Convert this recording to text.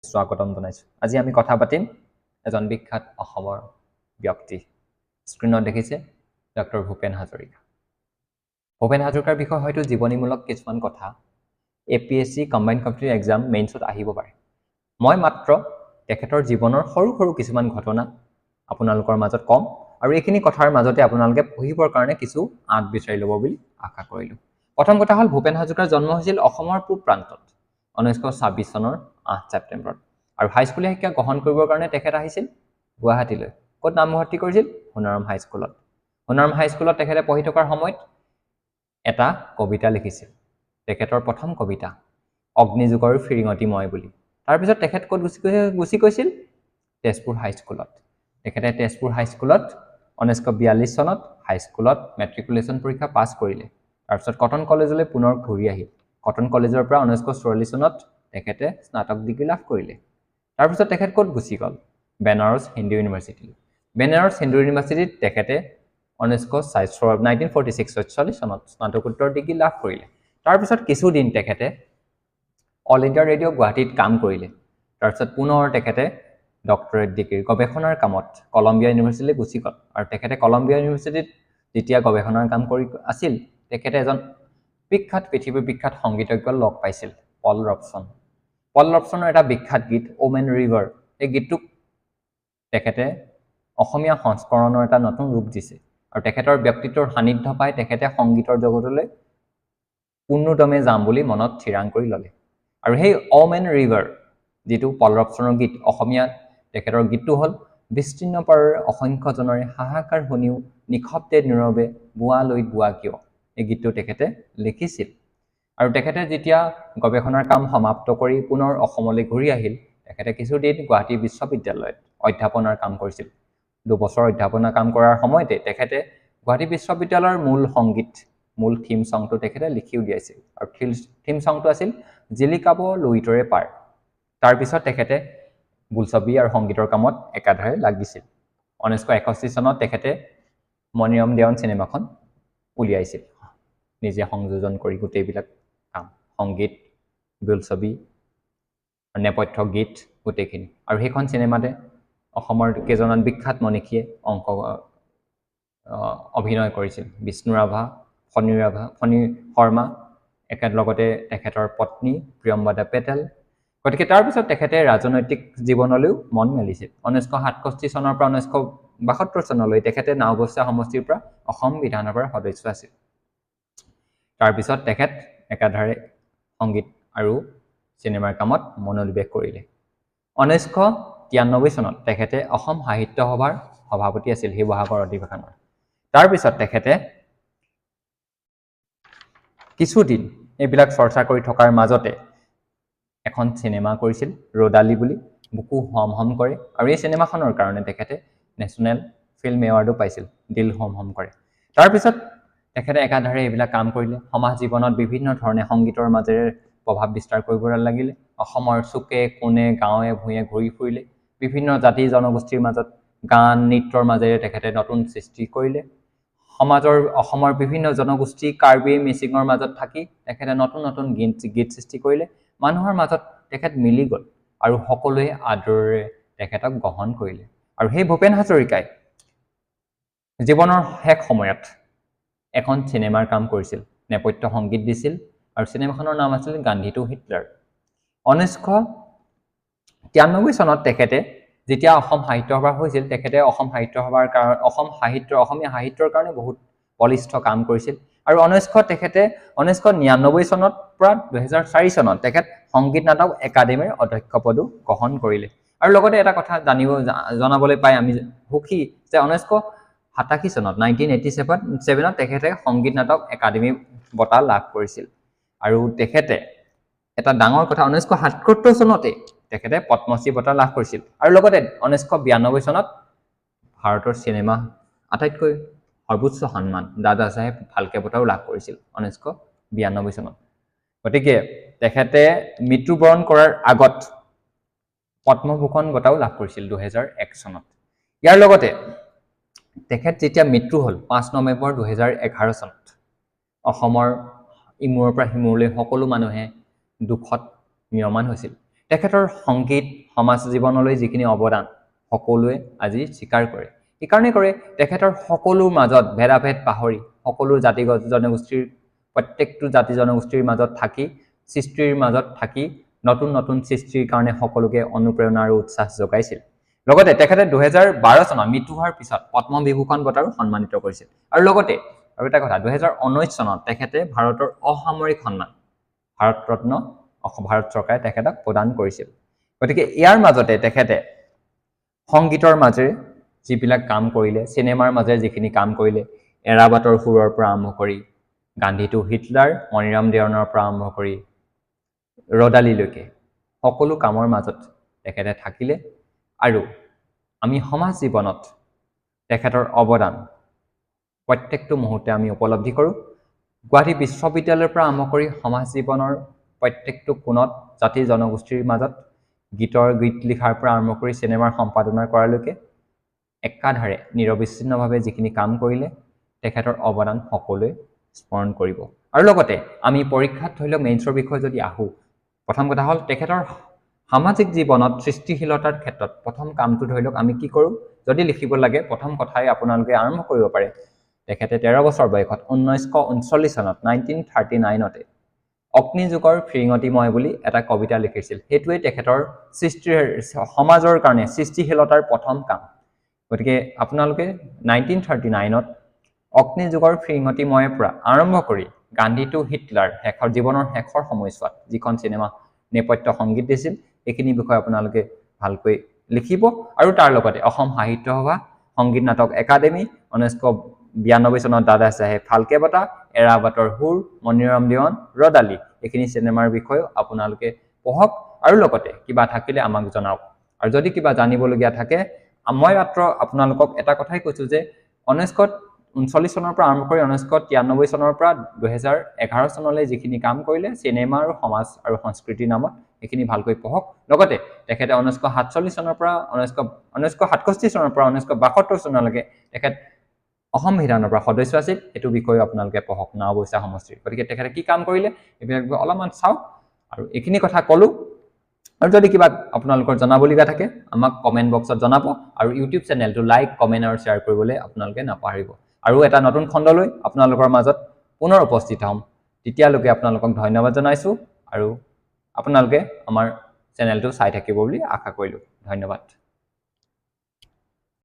স্বাগতম জনাইছোঁ। আজি আমি কথা পাতিম এজন বিখ্যাত অসমৰ ব্যক্তি, স্ক্ৰীণত দেখিছে ডক্টৰ ভূপেন হাজৰিকা। ভূপেন হাজৰিকাৰ বিষয়ে হয়তো জীৱনীমূলক কিছুমান কথা A P S C combine competitive exam মেইনছত আহিব পাৰে। মই মাত্ৰ তেখেতৰ জীৱনৰ সৰু সৰু কিছুমান ঘটনা আপোনালোকৰ মাজত ক'ম আৰু এইখিনি কথাৰ মাজতে আপোনালোকে পঢ়িবৰ কাৰণে কিছু আঁত বিচাৰি ল'ব বুলি আশা কৰিলোঁ। প্ৰথম কথা হ'ল, ভূপেন হাজৰিকাৰ জন্ম হৈছিল অসমৰ পূব প্ৰান্তত 1926 চনৰ 8 ছেপ্টেম্বৰত আৰু হাইস্কুলীয়া শিক্ষা গ্ৰহণ কৰিবৰ কাৰণে তেখেত আহিছিল গুৱাহাটীলৈ। ক'ত নামভৰ্তি কৰিছিল? সোণাৰাম হাইস্কুলত। সোণাৰাম হাইস্কুলত তেখেতে পঢ়ি থকাৰ সময়ত এটা কবিতা লিখিছিল, তেখেতৰ প্ৰথম কবিতা অগ্নিযুগৰ ফিৰিঙতি মই বুলি। তাৰপিছত তেখেত ক'ত গুচি গৈছিল? তেজপুৰ হাইস্কুলত। তেখেতে তেজপুৰ হাইস্কুলত 1942 চনত হাইস্কুলত মেট্ৰিকুলেশ্যন পৰীক্ষা পাছ কৰিলে। তাৰপিছত কটন কলেজলৈ পুনৰ ঘূৰি আহিল। কটন কলেজৰ পৰা 1944 চনত তেখেতে স্নাতক ডিগ্ৰী লাভ কৰিলে। তাৰপিছত তেখেত ক'ত গুচি গ'ল? বেনাৰস হিন্দু ইউনিভাৰ্চিটি। বেনাৰস হিন্দু ইউনিভাৰ্চিটিত তেখেতে 1946 চনত স্নাতকোত্তৰ ডিগ্ৰী লাভ কৰিলে। তাৰপিছত কিছুদিন তেখেতে অল ইণ্ডিয়া ৰেডিঅ' গুৱাহাটীত কাম কৰিলে। তাৰপিছত পুনৰ তেখেতে ডক্টৰেট ডিগ্ৰীৰ গৱেষণাৰ কামত কলম্বিয়া ইউনিভাৰ্চিটিলৈ গুচি গ'ল। আৰু তেখেতে কলম্বিয়া ইউনিভাৰ্চিটিত যেতিয়া গৱেষণাৰ কাম কৰি আছিল, তেখেতে এজন বিখ্যাত, পৃথিৱীৰ বিখ্যাত সংগীতজ্ঞ লগ পাইছিল, পল ৰবছন। পল ৰবছনৰ এটা বিখ্যাত গীত ওমেন ৰিভাৰ, এই গীতটোক তেখেতে অসমীয়া সংস্কৰণৰ এটা নতুন ৰূপ দিছে। আৰু তেখেতৰ ব্যক্তিত্বৰ সান্নিধ্য পাই তেখেতে সংগীতৰ জগতলৈ পূৰ্ণোদ্যমে যাম বুলি মনত থিৰাং কৰি ল'লে। আৰু সেই অমেন ৰিভাৰ যিটো পল ৰবছনৰ গীত, অসমীয়াত তেখেতৰ গীতটো হ'ল বিস্তীৰ্ণ পাৰৰ অসংখ্যজনৰে হাহাকাৰ শুনিও নিশব্দে নীৰৱে বোৱা লুইত বোৱা কিয়, এই গীতটো তেখেতে লিখিছিল। আৰু তেখেতে যেতিয়া গৱেষণাৰ কাম সমাপ্ত কৰি পুনৰ অসমলৈ ঘূৰি আহিল, তেখেতে কিছুদিন গুৱাহাটী বিশ্ববিদ্যালয়ত অধ্যাপনাৰ কাম কৰিছিল। 2 বছৰ অধ্যাপনা কাম কৰাৰ সময়তে তেখেতে গুৱাহাটী বিশ্ববিদ্যালয়ৰ মূল সংগীত, মূল থিম চংটো তেখেতে লিখি উলিয়াইছিল আৰু থিম চংটো আছিল জিলিকাব লুইতৰে পাৰ। তাৰপিছত তেখেতে বোলছবি আৰু সংগীতৰ কামত একাধাৰে লাগিছিল। 1961 চনত তেখেতে মণিৰাম দেৱান চিনেমাখন উলিয়াইছিল, নিজে সংযোজন কৰি গোটেইবিলাক কাম, সংগীত, বোলছবি, নেপথ্য গীত গোটেইখিনি। আৰু সেইখন চিনেমাতে অসমৰ কেইজনমান বিখ্যাত মনীষীয়ে অভিনয় কৰিছিল, বিষ্ণু ৰাভা, ফণী ৰাভা, ফণী শৰ্মা, একেলগতে তেখেতৰ পত্নী প্ৰিয়ম্বদা পেটেল। গতিকে তাৰপিছত তেখেতে ৰাজনৈতিক জীৱনলৈও মন মেলিছিল। 1967 চনৰ পৰা 1972 চনলৈ তেখেতে নাওবৈচা সমষ্টিৰ পৰা অসম বিধানসভাৰ সদস্য আছিল। তাৰপিছত তেখেত একাধাৰে সংগীত আৰু চিনেমাৰ কামত মনোনিৱেশ কৰিলে। 1993 চনত তেখেতে অসম সাহিত্য সভাৰ সভাপতি আছিল শিৱসাগৰ অধিৱেশনৰ। তাৰপিছত তেখেতে কিছুদিন এইবিলাক চৰ্চা কৰি থকাৰ মাজতে এখন চিনেমা কৰিছিল ৰ'দালি বুলি, বুকু হম হম কৰে। আৰু এই চিনেমাখনৰ কাৰণে তেখেতে নেশ্যনেল ফিল্ম এৱাৰ্ডো পাইছিল, দিল হম হম কৰে। তাৰপিছত তেখেতে একাধাৰে এইবিলাক কাম কৰিলে। সমাজ জীৱনত বিভিন্ন ধৰণে সংগীতৰ মাজেৰে প্ৰভাৱ বিস্তাৰ কৰিব লাগিলে। অসমৰ চুকে কোণে, গাঁৱে ভূঞে ঘূৰি ফুৰিলে। বিভিন্ন জাতি জনগোষ্ঠীৰ মাজত গান নৃত্যৰ মাজেৰে তেখেতে নতুন সৃষ্টি কৰিলে। সমাজৰ, অসমৰ বিভিন্ন জনগোষ্ঠী, কাৰ্বি, মিচিঙৰ মাজত থাকি তেখেতে নতুন নতুন গীত গীত সৃষ্টি কৰিলে। মানুহৰ মাজত তেখেত মিলি গ'ল আৰু সকলোৱে আদৰেৰে তেখেতক গ্ৰহণ কৰিলে। আৰু সেই ভূপেন হাজৰিকাই জীৱনৰ শেষ সময়ত এখন চিনেমাৰ কাম কৰিছিল, নেপথ্য সংগীত দিছিল আৰু চিনেমাখনৰ নাম আছিল গান্ধী টু হিটলাৰ। 1993 চনত তেখেতে যেতিয়া অসম সাহিত্য সভা হৈছিল, তেখেতে অসম সাহিত্য সভাৰ কাৰণে, অসম সাহিত্য, অসমীয়া সাহিত্যৰ কাৰণে বহুত বলিষ্ঠ কাম কৰিছিল। আৰু তেখেতে 1999 চনৰ পৰা 2004 চনত তেখেত সংগীত নাটক একাডেমীৰ অধ্যক্ষ পদো গ্ৰহণ কৰিলে। আৰু লগতে এটা কথা জনাবলৈ পাই আমি সুখী যে 1987 চনত, 1987ত তেখেতে সংগীত নাটক একাডেমী বঁটা লাভ কৰিছিল। আৰু তেখেতে এটা ডাঙৰ কথা, 1977 চনতে তেখেতে পদ্মশ্ৰী বঁটা লাভ কৰিছিল। আৰু লগতে 1992 চনত ভাৰতৰ চিনেমা আটাইতকৈ সৰ্বোচ্চ সন্মান দাদা চাহেব ফাল্কে বঁটাও লাভ কৰিছিল 1992 চনত। গতিকে তেখেতে মৃত্যুবৰণ কৰাৰ আগত পদ্মভূষণ বঁটাও লাভ কৰিছিল 2001 চনত। ইয়াৰ লগতে তেখেত যেতিয়া মৃত্যু হ'ল 5 নৱেম্বৰ 2011 চনত, অসমৰ ইমূৰৰ পৰা সিমূৰলৈ সকলো মানুহে দুখত ম্ৰিয়মান হৈছিল। তেখেতৰ সংগীত সমাজ জীৱনলৈ যিখিনি অৱদান সকলোৱে আজি স্বীকাৰ কৰে। এইকাৰণে কৰে, তেখেতৰ সকলো মাজত ভেদাভেদ পাহৰি সকলো জাতি জনগোষ্ঠীৰ, প্ৰত্যেকটো জাতি জনগোষ্ঠীৰ মাজত থাকি, সৃষ্টিৰ মাজত থাকি নতুন নতুন সৃষ্টিৰ কাৰণে সকলোকে অনুপ্ৰেৰণা আৰু উৎসাহ যোগাইছিল। লগতে তেখেতে 2012 চনত মৃত্যু হোৱাৰ পিছত পদ্মবিভূষণ বঁটাৰো সন্মানিত কৰিছিল। আৰু লগতে আৰু এটা কথা, 2019 চনত তেখেতে ভাৰতৰ অসামৰিক সন্মান ভাৰত ৰত্ন ভাৰত চৰকাৰে তেখেতক প্ৰদান কৰিছিল। গতিকে ইয়াৰ মাজতে তেখেতে সংগীতৰ মাজেৰে যিবিলাক কাম কৰিলে, চিনেমাৰ মাজেৰে যিখিনি কাম কৰিলে, এৰাবাটৰ সুৰৰ পৰা আৰম্ভ কৰি গান্ধী টু হিটলাৰ, মণিৰাম দেৱানৰ পৰা আৰম্ভ কৰি ৰদালিলৈকে সকলো কামৰ মাজত তেখেতে থাকিলে। আৰু আমি সমাজ জীৱনত তেখেতৰ অৱদান প্ৰত্যেকটো মুহূৰ্তে আমি উপলব্ধি কৰোঁ। গুৱাহাটী বিশ্ববিদ্যালয়ৰ পৰা আৰম্ভ কৰি সমাজ জীৱনৰ প্ৰত্যেকটো কোণত জাতি জনগোষ্ঠীৰ মাজত গীতৰ গীত লিখাৰ পৰা আৰম্ভ কৰি চিনেমাৰ সম্পাদনা কৰালৈকে একাধাৰে নিৰৱচ্ছিন্নভাৱে যিখিনি কাম কৰিলে, তেখেতৰ অৱদান সকলোৱে স্মৰণ কৰিব। আৰু লগতে আমি পৰীক্ষাত ধৰি লওক মেইনছৰ বিষয়ে যদি আহোঁ, প্ৰথম কথা হ'ল তেখেতৰ সামাজিক জীৱনত সৃষ্টিশীলতাৰ ক্ষেত্ৰত প্ৰথম কামটো ধৰি লওক আমি কি কৰোঁ, যদি লিখিব লাগে প্ৰথম কথাই আপোনালোকে আৰম্ভ কৰিব পাৰে। তেখেতে 13 বছৰ বয়সত 1939 চনত 1939তে অগ্নিযুগৰ ফিৰিঙতিময় বুলি এটা কবিতা লিখিছিল। সেইটোৱেই তেখেতৰ সৃষ্টিৰ সমাজৰ কাৰণে সৃষ্টিশীলতাৰ প্ৰথম কাম। গতিকে আপোনালোকে 1939ত অগ্নিযুগৰ ফিৰিঙতিময়ৰ পৰা আৰম্ভ কৰি গান্ধী টু হিটলাৰ শেষৰ জীৱনৰ শেষৰ সময়ছোৱাত যিখন চিনেমা নেপথ্য সংগীত দিছিল, এইখিনি বিষয়ে আপোনালোকে ভালকৈ লিখিব। আৰু তাৰ লগতে অসম সাহিত্য সভা, সংগীত নাটক একাডেমি, 1992 চনত দাদা চাহেব ফাল্কে বঁটা, এৰাবাটৰ সুৰ, মণিৰাম দেৱান, ৰদালি, এইখিনি চিনেমাৰ বিষয়েও আপোনালোকে পঢ়ক। আৰু লগতে কিবা থাকিলে আমাক জনাওক। আৰু যদি কিবা জানিবলগীয়া থাকে, মই মাত্ৰ আপোনালোকক এটা কথাই কৈছোঁ যে 1939 চনৰ পৰা আৰম্ভ কৰি 1993 চনৰ পৰা 2011 চনলৈ যিখিনি কাম কৰিলে চিনেমা আৰু সমাজ আৰু সংস্কৃতিৰ নামত, এইখিনি ভালকৈ পঢ়ক। লগতে তেখেতে 1947 চনৰ পৰা 1967 চনৰ পৰা 1972 চনলৈকে তেখেত অসম বিধানৰ পৰা সদস্য আছিল, সেইটো বিষয়েও আপোনালোকে পঢ়ক, নাওবৈচা সমষ্টিৰ। গতিকে তেখেতে কি কাম কৰিলে এইবিলাক অলপমান চাওক। আৰু এইখিনি কথা ক'লোঁ। আৰু যদি কিবা আপোনালোকৰ জনাবলগীয়া থাকে আমাক কমেণ্ট বক্সত জনাব। আৰু ইউটিউব চেনেলটো লাইক, কমেণ্ট আৰু শ্বেয়াৰ কৰিবলৈ আপোনালোকে নাপাহৰিব। আৰু এটা নতুন খণ্ডলৈ আপোনালোকৰ মাজত পুনৰ উপস্থিত হ'ম। তেতিয়ালৈকে আপোনালোকক ধন্যবাদ জনাইছোঁ আৰু আপোনালোকে আমাৰ চেনেলটো চাই থাকিব বুলি আশা কৰিলোঁ। ধন্যবাদ।